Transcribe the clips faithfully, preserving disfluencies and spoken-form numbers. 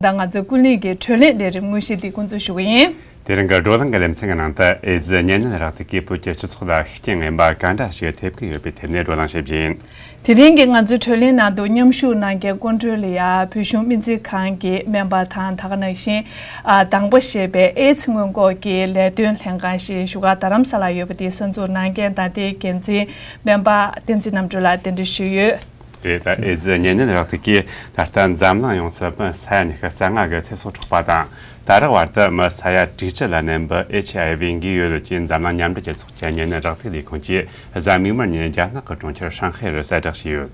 ད་ང་ཚོའི་ཀུན་གླེང་གི་བགྲོ་གླེང་ལས་རིམ་དངོས་གཞི་འདི་འགོ་འཛུགས་ཞུ་གི་ཡིན། དེ་རིང་གི་བགྲོ་གླེང་གི་ལེ་ཚན་གྱི་ནང་དུ་ཨེ་ཛི་གཉན་ནད་རེག་དུག་གིས་བོད་ཀྱི་སྤྱི་ཚོགས་ལ་ཤུགས་རྐྱེན་ངན་པ་ག་འདྲ་ཞིག་ཐེབས་ཀྱི་ཡོད་པའི་ཐད་ནས་བགྲོ་གླེང་བྱེད་རྒྱུ་ཡིན། དེ་རིང་གི་ང་ཚོའི་བགྲོ་གླེང་ནང་དུ་མཉམ་ཞུགས་གནང་མཁན་སྐུ་མགྲོན་ལ་ཡ་བོད་གཞུང་སྨན་རྩིས་ཁང་གི་སྨན་པ་དང་། ད་ག་ནང་བཞིན་ཨ་དང་པོ་ཞེས་པའི་ཨེ་ཛི་སྔོན་འགོག་གི་ལས་དོན་ལྷན་ཁང་ཞེས་བཞུགས་སྒར་རྡ་རམ་ས་ལར་ཡོད་པ་དེ་གསར་འཛུགས་གནང་མཁན་ད་ལྟའི་འགན་འཛིན་སྨན་པ་བསྟན་འཛིན་རྣམ་གྲོལ་ལགས་གདན་འདྲེན་ཞུས་ཡོད། རེད། ད་ཨེ་ཛི་གཉན་ནད་རེག་དུག་གིས་ད་ལྟ་འཛམ་གླིང་ཡོངས་སུ་མི་ས་ཡ་ཉི་ཤུ་རྩ་ལྔ་གི་ཚེ་སྲོག་འཕྲོག་པ་དང་། ད་རེས་བར་དུ་མི་ས་ཡ་དྲུག་ཅུ་ལ་ནད་འབུ་ཨེཆ་ཨའི་ཝི་འགོས་ཡོད་ཅེས་འཛམ་གླིང་མཉམ་འབྲེལ་རྒྱལ་ཚོགས་ཀྱི་གཉན་ནད་རེག་དུག་ལས་ཁུངས་ཀྱིས་གཟའ་མིག་དམར་ཉིན་རྒྱ་ནག་གི་གྲོང་ཁྱེར་ཧྲང་ཧའེ་རུ་གསལ་བསྒྲགས་བྱས་ཡོད།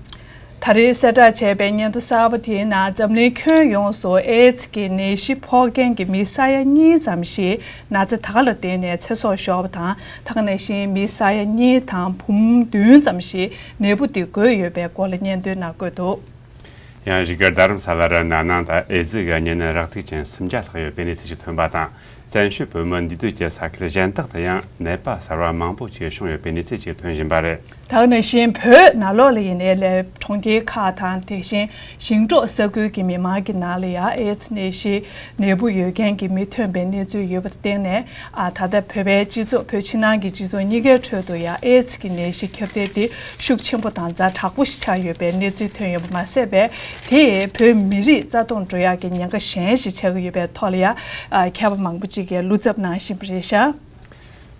ད་རེས་གསལ་བསྒྲགས་བྱས་པའི་སྙན་ཐོ་གསར་པ་དེའི་ནང་འཛམ་གླིང་ཁྱོན་ཡོངས་སུ་ཨེ་ཛི་གི་ནད་གཞི་ཕོག་མཁན་གྱི་མི་ས་ཡ་གཉིས་ཙམ་ཞིག་ན་ཚ་ད་ག་ལ་བརྟེན་ནས་ཚེ་སྲོག་ཤོར་བ་དང་། ད་ག་ནང་བཞིན་མི་ས་ཡ་གཉིས་དང་བུ་མོ་བདུན་ཙམ་ཞིག་ནད་འབུ་དེ་འགོས་ཡོད་པའི་སྐོར་ལ་སྙན་ཐོའི་ནང་བཀོད་འདུག། ཡང་བཞུགས་སྒར་རྡ་རམ་ས་ལ་རུ་ན་ནིང་ད་ཨེ་ཛི་གི་གཉན་ནད་རེག་དུག་ཅན་སུམ་བརྒྱ་ལྷག་ཡོད་པའི་གནས་ཚུལ་ཞིག་ཐོན་པ་དང་། བཙན་བྱོལ་བོད་མི་འདུས་སྡོད་ཀྱི་ས་ཁུལ་གཞན་དག་ཏུ་ཡང་ནད་པ་གསར་བ་མང་པོ་ཞིག་བྱུང་ཡོད་པའི་གནས་ཚུལ་ཞིག་ཐོན་བཞིན་པ་རེད། ད་ག་ནང་བཞིན་བོད་ནང་ལོགས་ལ་ཡིན་ནའི་ལས་གྲོང་ཁྱེར་ཁག་དང་། དེ་བཞིན་ཞིང་འབྲོག་ས་ཁུལ་གྱི་མི་མང་གི་ནང་ལ་ཡང་ཨེ་ཛི་ནད་གཞི་ནད་འབུ་ཡོད་མཁན་གྱི་མི་ཐོན་པའི་གནས་ཚུལ་ཡོད་པར་བརྟེན་ནས། ཨ་ད་ལྟ་བོད་པའི་སྤྱི་ཚོགས། བོད་ཕྱི་ནང་གི་སྤྱི་ཚོགས་གཉིས་ཀའི་ཁྲོད་དུ་ཡང་ཨེ་ཛི་གི་ནད་གཞི་ཁྱབ་གདལ་དེ་ཤུགས་ཆེན་པོ་དང་ཛ་དྲག་པོ་ཞིག་ཆགས་ཡོད་པའི་གནས་ཚུལ་ཐོན་ཡོད་པ་མ་ཟད་པས། དེས་བོད་མི་རིགས་རྩ་སྟོངས་འགྲོ་ཡག་གི་ཉེན་ཁ་གཞན་ཞིག་ཆགས་ཀྱི་ཡོད་པའི་ཐོག་ལ་ཡང་། ཨ་མཁས་པ་མང་པོ་ཅིག་གིས་བློ་འཚབ་གནང་བཞིན་པ་རེད་ཤག།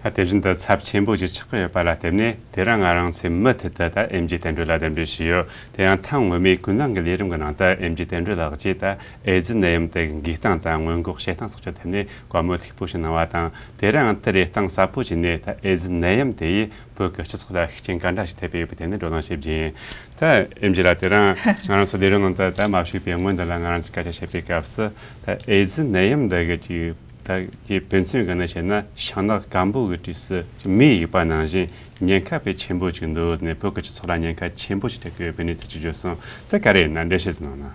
ད་དེ་བཞིན་དུ་ཚབས་ཆེན་པོ་ཞིག་ཆགས་ཀྱི་ཡོད་པ་ལ་བརྟེན་ནས། དེ་རིང་ང་རང་ཚོའི་མུ་མཐུད་དུ་ད་ཨེམ་ཆི་བསྟན་སྒྲོལ་ལགས་གདན་འདྲེན་ཞུས་ཡོད། དེ་ཡང་ཐེངས་སྔོན་མའི་ཀུན་གླེང་གི་ལས་རིམ་གྱི་ནང་དུ་ཨེམ་ཆི་བསྟན་སྒྲོལ་ལགས་ཀྱིས་ད་ཨེ་ཛི་ནད་ཡམས་དེ་འགོས་སྟངས་དང་སྔོན་འགོག་བྱེད་སྟངས་སོགས་ཀྱི་ཐད་ནས་བཀའ་མོལ་ལྷུག་པོ་ཞིག་གནང་བ་དང་། དེ་རིང་དེ་རེད། གཏིང་ཟབ་པོ་བྱས་ནས་ད་ཨེ་ཛི་ནད་ཡམས་དེ་ཡིས་བོད་ཀྱི་སྤྱི་ཚོགས་ལ་ཤུགས་རྐྱེན་ག་འདྲ་ཞིག་ཐེབས་པ་ཡོད་པའི་ཐད་ནས་བགྲོ་གླེང་བྱེད་རྒྱུ་ཡིན། ད་ཨེམ་ཆི་ལགས། དེ་རིང་ང་རང་ཚོ་ལས་རིམ་ནང་དུ་ད་མ་ཞུགས་པའི་སྔོན་དུ་ལ་ང་རང་ཚོས་སྐད་ཆ་བཤད་པའི་སྐབས་སུ། ད་ཨེ་ཛི་ནད་ཡམས་འདི་གི་ཅིག་ད་ཀྱི་དཔེ་མཚོན་གྱི་ནི་བཤད་ན། ཤིང་ནགས་སྐམ་པོ་གི་དུས་སུ་མེ་ཡིབ་པ་ནང་བཞིན་ཉེན་ཁ་དཔེ་ཆེན་པོ་ཅིག་འདུག་ནས། བོད་ཀྱི་སྤྱི་ཚོགས་ལ་ཉེན་ཁ་ཆེན་པོ་ཞིག་འཕྲད་ཀྱི་ཡོད་པའི་གནས་ཚུལ་ཅིག་བརྗོད་སོང་། དེ་ག་རེ་ཡིན་ན་འགྲེལ་བཤད་ཅིག་གནང་ན།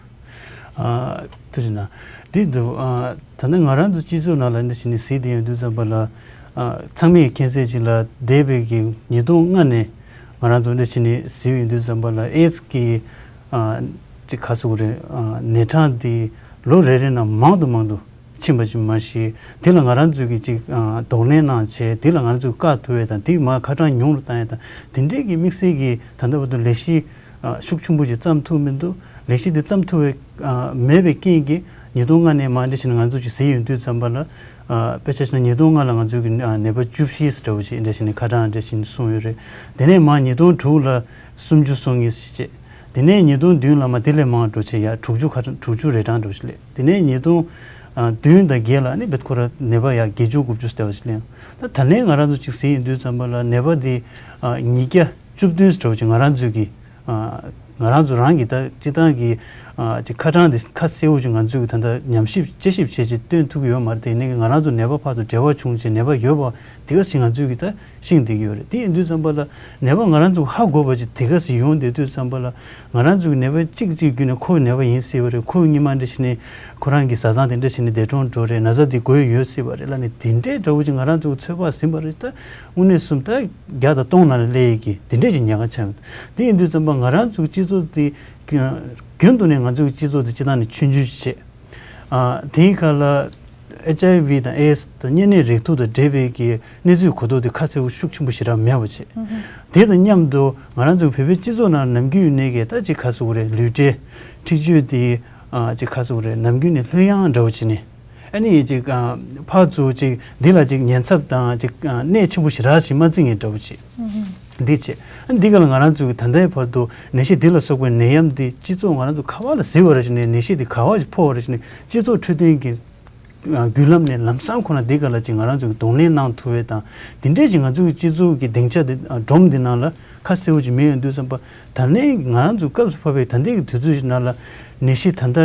ཨ་ཐུགས་རྗེ་གནང་། འདི་འདུག། ཨ་ད་ནི་ང་རང་ཚོ་སྤྱི་ཚོགས་ནང་ལ་འདི་བྱས་ནས་གཟིགས་བསྡད་ཡོང་དུས་ཙམ་པ་ལ། ཨ་ཚང་མས་མཁྱེན་གསལ་ཅིག་ལ། འདས་པའི་གི་ཉིས་སྟོང་ལྔ་ནས་ང་རང་ཚོ་འདི་བྱས་ནས་གཟིགས་ཡོང་དུས་ཙམ་པ་ལ། ཨེ་ཛི་གི་ཨ་ཅིག་ག་ཟེར་དགོས་རེད། ཨ་ནད་གྲངས་འདི་ལོ་རེ་རེ་ནང་མང་དུ་མང་དུ་ཕྱིན་པ་ཅིག་མ་གཞི། དེ་ལ་ང་རང་ཚོས་ཀྱི་ཅིག་ཨ་གདོང་ལེན་གནང་བྱས། དེ་ལ་ང་རང་ཚོས་བཀག་ཐུབ་ཡས་དང་། དེ་མར་ཁ་གྲངས་ཉུང་རུ་བཏང་ཡས་དང་། དེ་འདྲས་ཀྱི་དམིགས་བསལ་གྱི་ད་ལྟ་བར་དུ་ལས་གཞི་ཨ་ཤུགས་ཆེན་པོ་ཅིག་བརྩམས་ཐུབ་མི་འདུག། ལས་གཞི་དེ་བརྩམས་ཐུབ་པའི་ཨ་མེད་པའི་རྐྱེན་གྱིས། ཉིས་སྟོང་ལྔ་ནས་མར་འདི་བྱས་ནས་ང་ཚོས་ཅིག་གཟིགས་ཡོང་དུས་ཙམ་པ་ལ། ཨ་དཔེ་ཆ་བཞག་ན་ཉིས་སྟོང་ལྔ་ལ་ང་ཚོས་ཀྱི་ཨ་ནད་པ་བཅུ་བཞི་ཙམ་འདྲ་བོ་ཅིག་འདི་བྱས་ནས་ཁ་གྲངས་འདི་བྱས་ནས་གསུངས་ཡོད་རེད། དེ་ནས་མར་ཉིས་སྟོང་དྲུག་ལ་སུམ་ཅུ་སོ་གཉིས་ཙམ་བྱས། དེ་ནས་ཉིས་སྟོང་བདུན་ལ་མར་དེ་ལས་མང་འགྲོ་བྱས། ཡར་དྲུག་ཅུ་ཁ་གྲངས། དྲུག་ཅུ་རེ་གྲངས་འགྲོ་བྱས་སླེབས། དེ་ནས་ཉིས་སྟོང་ཨ་བདུན་དང་བརྒྱད་ལ་ནི་བེད་ཁོ་ར་ནད་པ་ཡར་བརྒྱད་ཅུ་དགུ་བཅུ་ཙམ་འདྲ་བོ་ཅིག་སླེབས། ད་ད་ལན་ང་རང་ཚོ་ཅིག་གཟིགས་ཡོང་དུས་ཙམ་པ་ལ་ནད་པ་འདི་ཨ་ཉིས་བརྒྱ་བཅུ་བདུན་ཙམ་འདྲ་བོ་ཅིག་ང་རང་ཚོས་ཀྱི་ཨ་ང་རང་ཚོ་རང་གི་ད་སྤྱི་བཏང་གི་ཨ་ཅིག་ཁ་གྲངས་འདི་ཁ་གསལ་བོ་ཅིག་ང་ཚོས་ཀྱི་ད་ལྟ་ཉམས་ཞིབ་དཔྱད་ཞིབ་བྱས་ཅིག་སྟོན་ཐུབ་ཀྱི་ཡོད་མ་རེད། དེ་ནས་ང་རང་ཚོ་ནད་པ་ཕར་ཚུར་འབྲེལ་བ་བྱུང་བྱས་ནད་པ་ཡོད་པ་དེ་ག་ཞིག་ང་ཚོས་ཀྱི་ད་ཤེས་བསྡད་ཀྱི་ཡོད་རེད། དེ་ཡིན་དུས་ཙམ་པ་ལ་ནད་པ་ང་རང་ཚོ་ཧ་གོ་བ་ཅིག་དེ་ག་ཞིག་ཡོང་བསྡད་དུས་ཙམ་པ་ལ། ང་རང་ཚོ་གི་ནད་པ་གཅིག་གཅིག་བརྒྱུད་ནས་ཁོ་ནད་པ་ཡིན་སྲིད་པ་རེད། ཁོ་སྔོན་མ་འདི་བྱས་ནས་ཁོ་རང་གི་བཟའ་ཚང་དེ་འདྲ་བྱས་ནས་འདས་གྲོངས་འགྲོ་རེད། ན་ཚ་འདི་འགོས་ཡོད་སྲིད་པ་རེད་ལབ་ནས་དེ་འདྲའི་འདྲ་བོ་ཅིག་ང་རང་ཚོ་ཚོད་དཔག་ཟིན་པ་རེད། ད་དངོས་གནས་གསུམ་ད་བརྒྱ་དང་སྟོང་ནང་ལ་སླེབས་ཡས་ཀྱི་དེ་འདྲས་ཀྱི་ཉེན་ཁ་ཆགས་ཡོད། དེ་ཡིན་དུས་ཙམ་པ་ང་རང་ཚོའི་སྤྱི་ཚོགས་དེ་རྒྱུན་དུ་ནས་ང་ཚོའི་སྤྱི་ཚོགས་དེ་སྤྱི་བཏང་ནས་ཆུང་ཆུང་ཞིག་བྱས། ཨ་དེའི་ཁ་ལ་ཨེཆ་ཨའི་ཝི་དང་ཨེ་ཨེ་སི་དང་གཉན་ནད་རེག་དུག་དང་འབྲེལ་བའི་གི་གནས་ཚུལ་གོ་རྟོགས་དེ་ཁ་གསལ་པོ་ཤུགས་ཆེན་པོ་ཞེ་དྲག་མེད་པ་བྱས། དེ་དང་མཉམ་དུ་ང་རང་ཚོའི་བོད་པའི་སྤྱི་ཚོགས་ནང་ནམ་རྒྱུན་ཡོད་ནས་གི་ད་ཅིག་ག་ཟེར་དགོས་རེད། ལུས་འབྲེལ་འཁྲིག་སྤྱོད་དེ་ཨ་ཅིག་ག་ཟེར་དགོས་རེད། ནམ་རྒྱུན་ནས་ལྷོད་ཡངས་འདྲ་བོ་བྱས་ནས། ཨ་ནི་ཅིག་ཨ་ཕར་ཚུར་ཅིག་འདི་ལ་ཅིག་ཉེན་ཚབས་དང་ཅིག་ཨ་གནད་ཆེན་པོ་ཞེ་དྲག་ཞིག་མ་བརྩི་མཁན་འདྲ་བོ་ཅིག་འདི་བྱས། ཨ་འདི་ག་ལ་ང་རང་ཚོས་ད་ལྟའི་བར་དུ་ནད་གཞི་འདི་ལ་སོགས་པའི་ནད་ཡམས་འདི་སྤྱི་ཚོགས་ང་རང་ཚོ་ག་བ་ལ་གཟིགས་པ་རེ་བྱས་ནས། ནད་གཞི་འདི་ག་བ་ཞིག་ཕོག་པ་རེ་བྱས་ནས་སྤྱི་ཚོགས་འཕྲོད་བསྟེན་གྱི་ཨ་བརྒྱུད་ལམ་ནས་ལམ་སང་ཁོ་ན་འདི་ག་ལ་ཅིག་ང་རང་ཚོས་གདོང་ལེན་གནང་ཐུབ་པའི་དང་། འདི་འདྲས་ཅིག་ང་ཚོའི་སྤྱི་ཚོགས་ཀྱི་སྡིངས་ཆ་འདི་ཨ་སྒྲོམ་འདི་ནང་ལ་ཁ་གསལ་པོ་ཅིག་མེད་ཡོང་དུས་ཙམ་པ། ད་ལན་ང་རང་ཚོ་སྐབས་སུ་བབས་པའི་ད་ལྟའི་གི་དུས་ཚོད་ཅིག་ནང་ལ་ནད་གཞི་ད་ལྟ་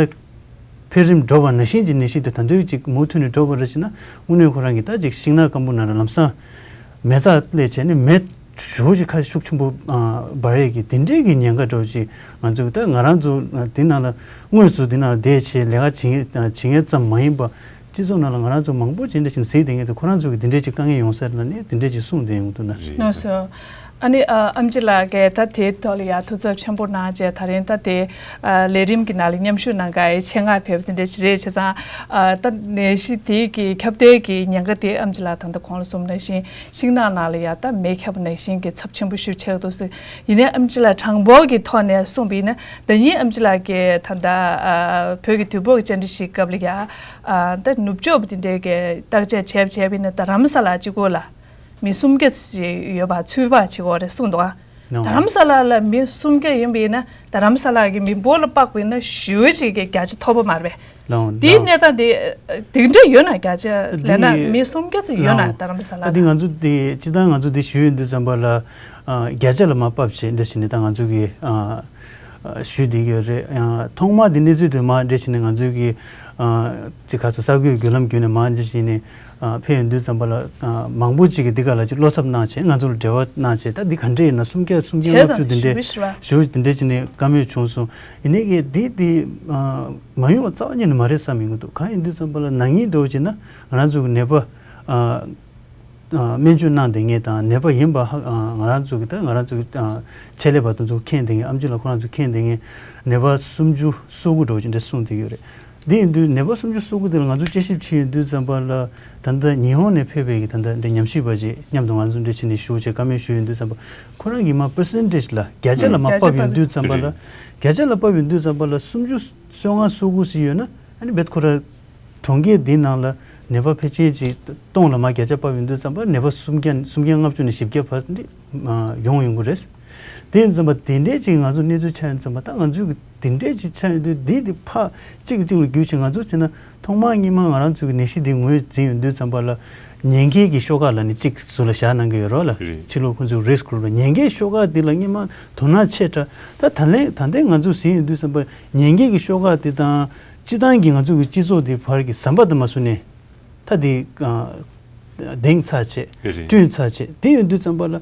འཕེལ་རིམ་འགྲོ་བ་ནང་བཞིན་གྱི་ནད་གཞི་དེ་ད་དུང་ཅིག་མུ་མཐུད་ནས་འགྲོ་བ་རེ་བྱས་ན། དངོས་གནས་ཁོ་རང་གི་ད་ཅིག་ཤིང་ནགས་སྐམ་པོ་ནང་ལ་ལམ་སང་མེ་བཙའ་སླེབས་བྱས་ནས་མེ་ཞེ་པོ་ཅིག་ཁ་ཤུགས་ཆེན་པོ་ཨ་འབར་ཡས་ཀྱི་དེ་འདྲའི་གི་ཉེན་ཁ་འདྲ་བོ་ཅིག་ང་ཚོས་ད་ང་རང་ཚོ་དེ་ནང་ལ་དངོས་སུ་དེ་ནང་ལ་བསྡད་བྱས་ལས་ཀ་བྱེད་མཁན་བྱེད་མཁན་ཙམ་མ་ཡིན་པ། སྤྱི་ཚོགས་ནང་ལ་ང་རང་ཚོ་མང་པོ་ཅིག་འདི་བཞིན་གཟིགས་བསྡད་མཁན་དེ་ཁོ་རང་ཚོ་གི་དེ་འདྲའི་ཅིག་དཀའ་ངལ་ཡོང་ས་རེད་ལབ་ནས་དེ་འདྲའི་ཅིག་གསུངས་བསྡད་ཡོང་གི་འདུག་ན། ལགས་སོ། ཨ་ནི་ཨ་ཨེམ་ཆི་ལགས་ཀྱིས་ད་དེའི་ཐོག་ལ་ཡ་ཐུགས་འཚབ་ཆེན་པོ་གནང་བྱས། ད་རིང་ད་དེ་ཨ་ལས་རིམ་གྱི་ནང་ལ་མཉམ་ཞུགས་གནང་ག་ཡི་ཆེད་མངགས་ཕེབས་པ་དེ་འདྲ་ཞིག་རེད། བྱས་ཙང་ཨ་ད་ནད་གཞི་དེ་གི་ཁྱབ་གདལ་གྱི་ཉེན་ཁ་དེ་ཨེམ་ཆི་ལགས་ད་ལྟ་གོང་ལ་གསུངས་པ་ནང་བཞིན་ཤིང་ནགས་ནང་ལ་ཡ་ད་མེ་ཁྱབ་པ་ནང་བཞིན་གྱི་ཚབས་ཆེན་པོ་ཞིག་ཆགས་འདུག་ཟེར། ཡིན་ནའི་ཨེམ་ཆི་ལགས་གྲངས་འབོར་གྱི་ཐོག་ནས་གསུངས་པ་ཡིན་ན། ཟླ་ཉིན་ཨེམ་ཆི་ལགས་ཀྱིས་ད་ལྟ་ཨ་བོད་ཀྱི་དུས་བབ་ཀྱི་བཅར་འདྲི་ཞིག་སྐབས་ལ་ཡ་ཨ་ད་ནུབ་ཕྱོགས་པ་དེ་འདྲའི་གི་བརྟག་དཔྱད་བྱས་བྱས་པ་ཡིན་ན། རྡ་རམ་ས་ལ་གཅིག་པོ་ལ་མི་སུམ་བརྒྱ་ཙམ་ཡོད་པ་ཚོད་དཔག་བྱེད་དགོས་རེད་གསུངས་འདུག་ཨ། ནོ། རྡ་རམ་ས་ལ་ལ་མི་སུམ་བརྒྱ་ཡིན་པ་ཡིན་ན། རྡ་རམ་ས་ལ་གི་མི་འབོར་ལ་དཔག་པ་ཡིན་ན་ཞེ་པོ་ཅིག་གི་བརྒྱ་ཆ་མཐོ་པོ་མ་རེད་པས། ལོང་དེའི་ལོང་གནས་སྟངས་དེ་དེ་འདྲ་ཡོད་ན། བརྒྱ་ཆ་ལབ་ན་འདི་མི་སུམ་བརྒྱ་ཙམ་ཡོད་ན། ལོང་རྡ་རམ་ས་ལ་ད་འདི་ལ་ང་ཚོ་དེ་སྤྱིར་བཏང་ང་ཚོ་དེ་ཞུ་ཡོང་དུས་ཙམ་པ་ལ་ཨ་བརྒྱ་ཆ་ལ་མར་ཕབ་བྱས་འདི་བྱས་ནས་ད་ང་ཚོ་གི་ཨ་ཨ་ཞུས་བསྡད་ཀྱི་ཡོད་རེད། ཨ་ཐོག་མར་དེ་གནས་ཚུལ་དེ་མར་འདི་བྱས་ནས་ང་ཚོ་གི་ཨ་ཅིག་ག་ཚོད་གསར་འགོད་བརྒྱུད་ལམ་བརྒྱུད་ནས་མར་འདི་བྱས་ནས་ཨ་ཕེབས་ཡོང་དུས་ཙམ་པ་ལ་ཨ་མང་པོ་ཅིག་གིས་འདི་ག་ལ་ཅིག་བློ་འཚབ་གནང་བྱས། ང་ཚོ་ལ་འབྲེལ་བ་གནང་བྱས། ད་འདི་ག་འདྲས་ཡིན་ན་སུམ་བརྒྱ་སུམ་བརྒྱ་བྱས་ཙང་ལྔ་བཅུ་དེ་འདྲས་ཞུ་བ་ཞུ་དེ་འདྲས་བྱས་ནས་བཀའ་མོལ་བྱུང་སོང་། ཡིན་ནའི་གི་འདི་འདི་ཨ་མ་ཡོང་བ་རྩ་བ་ཉིད་ནས་མ་རེད་བསམ་ཡོང་གི་འདུག་གང་ཡིན་དུས་ཙམ་པ་ལ་ན་ནིང་འདྲ་བོ་བྱས་ན་ང་རང་ཚོ་གི་ནད་པ་ཨ་ཨ་སྨན་བཅོས་གནང་བསྡད་མཁན་དང་། ནད་པ་ཡིན་པ་ཧ་ཨ་ང་རང་ཚོ་གི་ད་ང་རང་ཚོ་གི་ཨ་ཆེད་ལས་པ་དེ་ཚོ་མཁྱེན་བསྡད་མཁན། ཨེམ་ཆི་ལགས་ཁོ་རང་ཚོ་མཁྱེན་བསྡད་མཁན་ནད་པ་སུམ་ཅུ་སོ་དགུ་འདྲ་བོ་ཅིག་འདྲ་གསུངས་བསྡད་ཡོད་རེད། འདི་ཡིན་དུས་ནད་པ་སུམ་ཅུ་སོ་དགུ་དེ་ལ་ང་ཚོ་དཔྱད་ཞིབ་བྱེད་ཡོང་དུས་ཙམ་པ་ལ། ད་ལྟ་ཉི་ཧོང་ནས་ཕེབས་པའི་གི་ད་ལྟ་འདྲ་ཉམས་ཞིབ་པ་ཅིག་མཉམ་དུ་ང་ཚོ་འདྲ་བྱས་ནས་ཞུ་བྱས་བཀའ་མོལ་ཞུ་ཡོང་དུས་ཙམ་པ། ཁོ་རང་གི་མར་པར་སེན་ཊེཇ་ལ་བརྒྱ་ཆ་ལ་མར་ཕབ་ཡོང་དུས་ཙམ་པ་ལ། བརྒྱ་ཆ་ལ་ཕབ་ཡོང་དུས་ཙམ་པ་ལ་སུམ་ཅུ་སོ་ལྔ་སོ་དགུ་ཞིག་ཡོད་ན། ཨ་ནི་རྦད་ཁོ་རང་གྲོང་ཁྱེར་འདི་ནང་ལ་ནད་པ་ཕལ་ཆེར་ཅིག་སྟོང་ལ་མར་བརྒྱ་ཆ་ཕབ་ཡོང་དུས་ཙམ་པ་ནད་པ་སུམ་བརྒྱ་སུམ་བརྒྱ་ལྔ་བཅུ་ནས་བཞི་བརྒྱ་བར་འདི་ཡོང་ཡོང་གི་རེད། དེ་ཡིན་ཙམ་པ་དེ་འདྲས་ཅིག་ང་ཚོ་གནས་ཚུལ་ཆགས་ཡོང་ཙམ་པ། ད་ང་ཚོས་གི་དེ་འདྲས་ཅིག་ཆགས་ཡོང་དུས་འདི་དེ་ཕར་གཅིག་གིས་གཅིག་ལ་བརྒྱུད་བྱས། ང་ཚོ་བྱས་ན་ཐོག་མར་སྔོན་མ་ང་རང་ཚོ་གི་ནད་གཞི་འདི་ངོས་འཛིན་ཡོང་དུས་ཙམ་པ་ལ་ཉེན་ཁའི་གི་ཤོག་ཁག་ལབ་ནས་གཅིག་ཟུར་ལ་བཞག་གནང་གི་ཡོད་རེད་བ་ལ། རེད། ཕྱི་ལོགས་ཁོང་ཚོ་རིསི་ཀུ་རུབ་ལ། ཉེན་ཁའི་ཤོག་ཁག་འདི་ལ་སྔོན་མ་དོ་སྣང་ཆེ་དྲགས། ད་ད་ལན་ད་ལྟའི་ང་ཚོ་ཟིན་ཡོང་དུས་ཙམ་པ་ཉེན་ཁའི་གི་ཤོག་ཁག་འདི་དང་སྤྱིར་བཏང་གི་ང་ཚོ་གི་སྤྱི་ཚོགས་འདི་བར་གྱི་ཟམ་པ་འདི་མར་བཟོས་ནས། ད་དེ་ཨ་གདེང་ཚ་བྱས། རེད། བསྐྲུན་ཚ་བྱས། དེ་ཡོང་དུས་ཙམ་པ་ལ་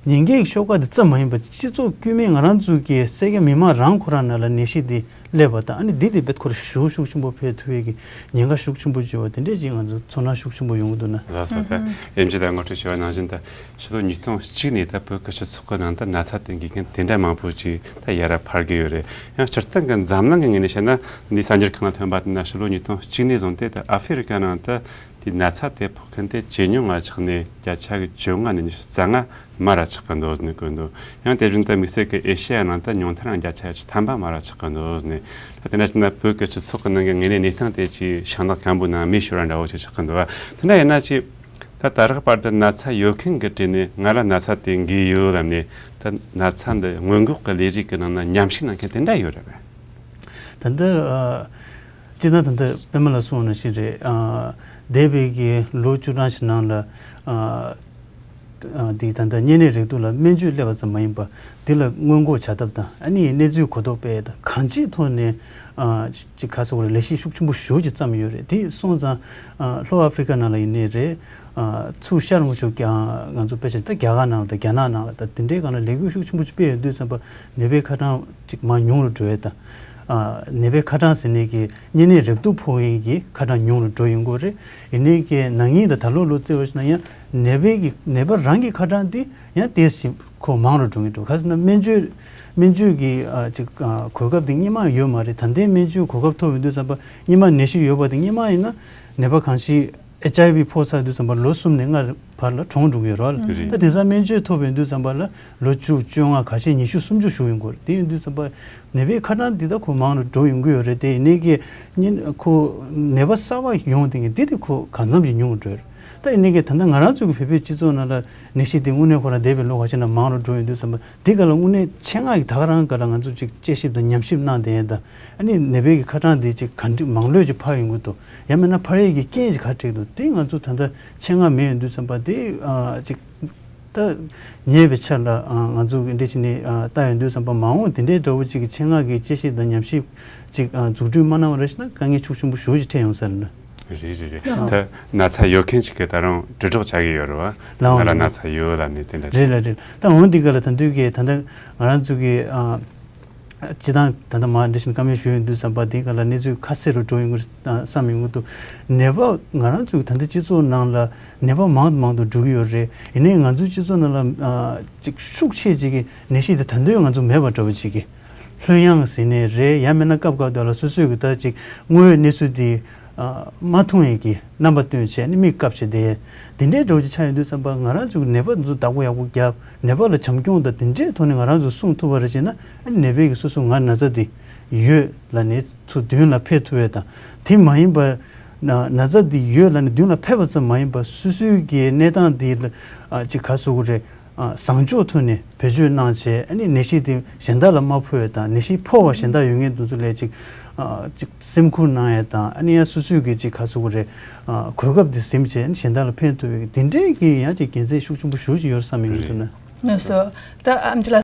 ཉེན་ཁའི་ཤོག་ཁག་དེ་ཙམ་མ་ཡིན་པ་སྤྱི་ཚོགས་དཀྱུས་མའི་ང་རང་ཚོ་གི་སེར་སྐྱ་མི་མང་རང་ཁོ་རང་ནང་ལ་ནད་གཞི་དེ་སླེབས་པ་དང་། ཨ་ནི་འདི་དེ་རྦད་ཁོ་རང་ཤུགས་ཤུགས་ཆེན་པོ་འཕེལ་ཐུབ་ཡས་ཀྱི་ཉེན་ཁ་ཤུགས་ཆེན་པོ་ཡོད་པ་དེ་འདྲས་ཅིག་ང་ཚོ་ཚོར་སྣང་ཤུགས་ཆེན་པོ་ཡོང་གི་འདུག་ན། ལགས་སོ། ད་ཨེམ་ཆི་ལགས་ངོ་སྤྲོད་ཞུ་བ་ནང་བཞིན། ད་ཕྱི་ལོ་ཉིས་སྟོང་གཅིག་ནས་ད་བོད་ཀྱི་སྤྱི་ཚོགས་ཀྱི་ནང་ད་ན་ཚ་དེ་འགོས་མཁན་དེ་འདྲ་མང་པོ་ཅིག་ད་ཡར་འཕར་གྱི་ཡོད་རེད། ཡང་སྤྱིར་བཏང་གི་འཛམ་གླིང་གི་ངོས་ནས་བཤད་ན། འདི་གསར་འགྱུར་ཁང་ལ་ཐོན་པ་དེ་ན་ཕྱི་ལོ་ཉིས་སྟོང་གཅིག་ནས་བཟུང་སྟེ་ད་ཨ་ཧྥེ་རི་ཀ་ནང་ད་དེ་ན་ཚ་དེ་ཕོག་མཁན་དེ་ཇེ་ཉུང་ང་ཆགས་ནས་བརྒྱ་ཆ་གི་བཅོ་ལྔ་ནས་ཉི་ཤུ་རྩ་ལྔ་མར་ཆག་གི་འདུག་ཟེར་ནས་བཀོད་འདུག། ཡང་དེ་བཞིན་ད་དམིགས་བསལ་གྱི་ཨེ་ཤེ་ཡ་ནང་ད་ཉུང་མཐར་ཡང་བརྒྱ་ཆ་བཅུ་ཐམ་པ་མར་ཆག་གི་འདུག་ཟེར་ནས། ད་དེ་འདྲ་བྱས་ན་བོད་ཀྱི་སྤྱི་ཚོགས་ཀྱི་ནང་གི་དངོས་གནས་གནས་སྟངས་དེ་ཅིག་ཤིང་ནགས་སྐམ་པོའི་ནང་མེ་ཤོར་བ་འདྲ་བོ་ཅིག་ཆགས་ཀྱི་འདུག་བ། དེ་འདྲ་ཡིན་ན་ཅིག་ད་ད་རག་བར་དུ་ན་ཚ་ཡོད་མཁན་གྱི་གྲས་ནས་ང་ལ་ན་ཚ་དེ་འགོས་ཡོད་ལབ་ནས། ད་ན་ཚ་འདི་སྔོན་འགོག་གི་ལས་རིགས་ཀྱི་ནང་ན་ཉམས་ཞིབ་གནང་མཁན་དེ་འདྲ་ཡོད་རེད་པས། ད་ལྟ་ཨ་སྤྱིར་ན་ད་ལྟ་པད་མ་ལགས་གསུངས་པ་ནང་བཞིན་རེད། ཨ་འདས་པའི་གི་ལོ་བཅུ་གྲངས་ཤིག་ནང་ལ་ཨ་ཨ་འདི་ད་ལྟ་གཉན་ནད་རེག་དུག་ལ་སྨན་བཅོས་སླེབས་པ་ཙམ་མ་ཡིན་པ། འདི་ལ་སྔོན་འགོག་བྱ་ཐབས་དང་། ཨ་ནི་གནས་ཚུལ་གོ་རྟོགས་སྤེལ་དང་། གང་ཅིའི་ཐོག་ནས་ཨ་ཅིག་ག་ཟེར་དགོས་རེད། ལས་གཞི་ཤུགས་ཆེན་པོ་ཞེ་པོ་ཅིག་བརྩམས་ཡོད་རེད། དེ་སོང་ཙང་ཨ་ལྷོ་ཨ་ཧྥེ་རི་ཀ་ནང་ལ་ཡིན་ནའི་རེད། ཨ་ཚུར་ཤར་ངོ་ཅོག་ཀྱང་ང་ཚོ་དཔེ་ཆ་ད་རྒྱ་གར་ནང་ལ་དང་རྒྱ་ནག་ནང་ལ་དང་དེ་འདྲའི་སྒང་ལ་ལས་འགུལ་ཤུགས་ཆེན་པོ་ཅིག་སྤེལ་ཡོང་དུས་ཙམ་པ་ནད་པའི་ཁ་གྲངས་ཅིག་མར་ཉུང་རུ་འགྲོ་ཡས་དང་། ཨ་ནད་པའི་ཁ་གྲངས་ཟེར་ནས་ཀྱི་གཉན་ནད་རེག་དུག་ཕོག་མཁན་གྱི་ཁ་གྲངས་ཉུང་རུ་འགྲོ་ཡོང་གི་རེད། ཡིན་ནའི་ཀྱི་ན་ནིང་དང་ད་ལོ་ལོ་བརྩི་བ་ཞིག་ན་ཡང་ནད་པའི་གི་ནད་པ་རང་གི་ཁ་གྲངས་དེ་ཡང་ཏོག་ཙམ་ཁོ་མང་རུ་འགྲོ་གི་འདུག། ག་ཟེར་ན་སྨན་བཅོས་སྨན་བཅོས་ཀྱི་ཨ་ཅིག་ཨ་གོ་སྐབས་དེ་སྔོན་མ་ཡོད་མ་རེད། ད་ལྟའི་སྨན་བཅོས་གོ་སྐབས་ཐོབ་ཡོང་དུས་ཙམ་པ་སྔོན་མ་ནད་གཞི་ཡོད་པ་དེ་སྔོན་མ་ཡིན་ན་ནད་པ་གང་ཞིག་ཨེཆ་ཨའི་ཝི་ཕོག་ཚར་དུས་ཙམ་པ་ལོ་གསུམ་ནས་ལྔ་བར་ལ་གྲོངས་འགྲོ་གི་ཡོད་རེད་བ། རེད། ད་དེང་སང་སྨན་བཅོས་ཐོབ་ཡོང་དུས་ཙམ་པ་ལ་ལོ་བཅུ་བཅོ་ལྔ་ཁ་ཤས་ཉི་ཤུ་སུམ་ཅུ་བཞུགས་ཡོང་གི་རེད། དེ་ཡིན་དུས་ཙམ་པ་ནད་པའི་ཁ་གྲངས་འདི་ད་ཁོ་མང་རུ་འགྲོ་ཡོང་གི་ཡོད་རེད། དེ་ཡིན་ནའི་ཀྱི་ཉིན་ཁོ་ནད་པ་གསར་པ་ཡོང་དེ་ངས་འདི་དེ་ཁོ་གང་འཚམ་ཞིག་ཉུང་རུ་འགྲོ་ཡོད་རེད། ད་ཡིན་ནའི་ཀྱི་ད་ལྟ་ང་རང་ཚོ་གི་བོད་པའི་སྤྱི་ཚོགས་ནང་ལ་ནད་གཞི་དེ་དངོས་གནས་ཁོ་རང་འདས་པའི་ལོ་ཁ་ཤས་ནང་མང་རུ་འགྲོ་ཡོང་དུས་ཙམ་པ་འདི་ག་ལ་དངོས་གནས་ཆེད་མངགས་ཀྱི་ད་ག་རང་ག་ལ་ང་ཚོ་ཅིག་དཔྱད་ཞིབ་དང་ཉམས་ཞིབ་གནང་བསྡད་ཡས་དང་། ཨ་ནི་ནད་པའི་གི་ཁ་གྲངས་འདི་ཅིག་ག་འདྲ་མང་ལོས་ཅིག་འཕར་ཡོང་གི་འདུག། ཡང་མིན་ན་འཕར་ཡས་ཀྱི་རྐྱེན་ཅིག་ག་འཕྲད་འདུག། དེ་ང་ཚོ་ད་ལྟ་ཆེད་མངགས་མེད་ཡོང་དུས་ཙམ་པ་དེ་ཨ་ཅིག་ད་ཉེ་བའི་ཆར་ལ་ཨ་ང་ཚོ་གི་འདི་བྱས་ནས་ཨ་ལྟ་ཡོང་དུས་ཙམ་པ་མ་འོངས་དེ་འདྲའི་འདྲ་བོ་ཅིག་གི་ཆེད་མངགས་ཀྱི་དཔྱད་ཞིབ་དང་ཉམས་ཞིབ་ཅིག་ཨ་འཛུགས་སྐྲུན་མ་གནང་བ་རེད་ཤག་ན་དཀའ་ངལ་ཤུགས་ཆེན་པོ་ཞེ་པོ་ཅིག་འཕྲད་ཡོང་ས་རེད་ན། རེད་རེད་རེད། ཨ་ད་ན་ཚ་ཡོད་མཁན་ཅིག་གིས་ད་རུང་དྲིལ་སྒྲོག་བྱ་གི་ཡོད་རེད་བ། ལའང་ང་ལ་རེད། ན་ཚ་ཡོད་ལབ་ནས་དེ་འདྲ་རེད་ཅིག་ལ་རེད། ད་འོན་ཏེ་ག་ལ་ད་དུང་གི་ད་ལྟ་ང་རང་ཚོ་གི་ཨ་ སྤྱི་བཏང་ད་ལྟ་མ་འདི་བཞིན་བཀའ་མོལ་ཞུ་ཡོང་དུས་ཙམ་པ་འདི་ག་ལ་གནས་ཚུལ་ཁ་གསལ་རུ་འགྲོ་ཡོང་གི་རེད་བསམ་ཡོང་གི་འདུག་ནད་པ་ང་རང་ཚོའི་ད་ལྟ་སྤྱི་ཚོགས་ནང་ལ་ནད་པ་མང་དུ་མང་དུ་འགྲོ་གི་ཡོད་རེད། ཡིན་ནའི་ང་ཚོའི་སྤྱི་ཚོགས་ནང་ལ་ཅིག་ཤུགས་ཆེ་ཅིག་གི་ནད་གཞི་དེ་ད་དུང་ང་ཚོ་མེད་པ་འདྲ་བོ་ཅིག་གི་ལྷོད་ཡངས་ཟེར་ནའི་རེད། ཡང་མིན་ན་སྐབས་སྐབས་དེ་ལ་སོ་སོས་གི་ད་ཅིག་དངོས་ཡོད་གནས་ཚུལ་དེ་མ་མཐོང་ཡས་ཀྱི་རྣམ་པ་སྟོན་བྱས་ནས་མིག་བཀབ་བྱས་དེ་དེ་འདྲའི་འདྲ་བོ་ཅིག་ཆགས་ཡོང་དུས་ཙམ་པ་ང་རང་ཚོ་གི་ནད་པ་འདི་ཚོ་བདག་པོ་ཡག་པོ་བརྒྱབ། ནད་པ་ལ་བྱམས་སྐྱོང་དང་དེ་འདྲའི་ཐོག་ནས་ང་རང་ཚོ་སྲུང་ཐུབ་པ་རེད་ཅེ་ན། ཨ་ནི་ནད་པས་ཀྱི་སོ་སོ་ང་ན་ཚ་འདི་ཡོད་ལབ་ནས་ཚུར་མདུན་ལ་ཕེབས་ཐུབ་ཡས་དང་། དེ་མ་ཡིན་པ་ན་ན་ཚ་འདི་ཡོད་ལབ་ནས་མདུན་ལ་ཕེབས་པ་ཙམ་མ་ཡིན་པ་སོ་སོའི་གི་གནས་སྟངས་འདི་ལ་ཨ་ཅིག་ག་ཟེར་དགོས་རེད། ཨ་བཟང་ཕྱོགས་ཐོག་ནས་བེད་སྤྱོད་གནང་བྱས། ཨ་ནི་ནད་གཞི་དེ་གཞན་དག་ལ་མ་ཕོག་ཡས་དང་། ནད་གཞི་ཕོག་པ་གཞན་དག་ཡོད་མཁན་དེ་ཚོ་ལ་ཅིག་ཨ་ཅིག་སེམས་ཁུར་གནང་ཡས་དང་། ཨ་ནི་ཡང་སོ་སོའི་གི་ཅིག་ག་ཟེར་དགོས་རེད། ཨ་གོ་སྐབས་དེ་ཟིན་བྱས་ཨ་ནི་གཞན་དག་ལ་ཕན་ཐོགས་པའི་དེ་འདྲའི་གི་ཡང་ཅིག་དགེ་མཚན་ཤུགས་ཆེན་པོ་ཞེ་པོ་ཅིག་ཡོད་བསམ་ཡོང་གི་འདུག་ན། ལགས་སོ། ད་ཨེམ་ཆི་ལགས།